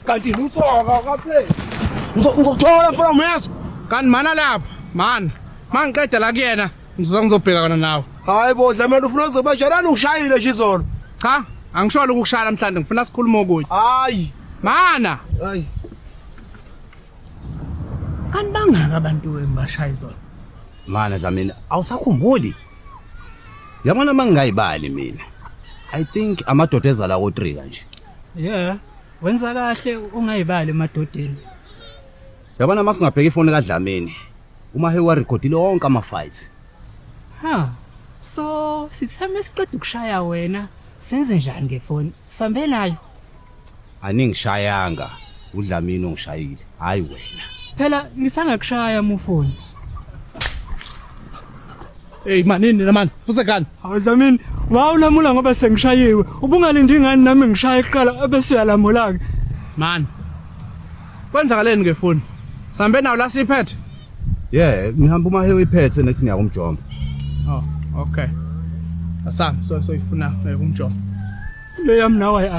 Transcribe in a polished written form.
Kanti lutho akapheli. Ngizokuthola mfana uyezwa? Kanti mana lapha, mana. Mangiqeda la kuyena, ngizoza ngizobhekana nawe. Hayi bo Dlamini ufuna uzoba njani ukushayile nje izolo. Cha, angisholo ukukushaya namhlanje, ngifuna sikhulume okunye. Hayi. Mana. Hayi. Kanti bangaka abantu engibashaya izolo. Mana Dlamini, awusakhumbuli? Yabona mangingayibali mina. I think amadoda ezala ko 3 kanje. Yeah, wenza kahle ungayibali emadodeni. Yabona masingabheka ifoni kaDlamini. Uma he warekhodile wonke ama fights. Ha. So, sitheme siqeda ukushaya wena, senze njani ngefoni? Sambe nayo. Aningishayanga. uDlamini ongishayile, hayi wena. Phela ngisangakushaya mufoni. Hey man, yini man? Fusekani. Hawu Dlamini, wawulamula ngoba sengishayiwe. Ubungalindi ngani nami ngishaye kuqala ebese uyalamula ke. Man. Kwenzakaleni ngefoni? Sambe nawo la siphethe. Yeah, ngihamba uma he uyiphethe nethi niya kumjomba. Oh, okay. Asam, so ifuna kumjomba. Le yami nawe.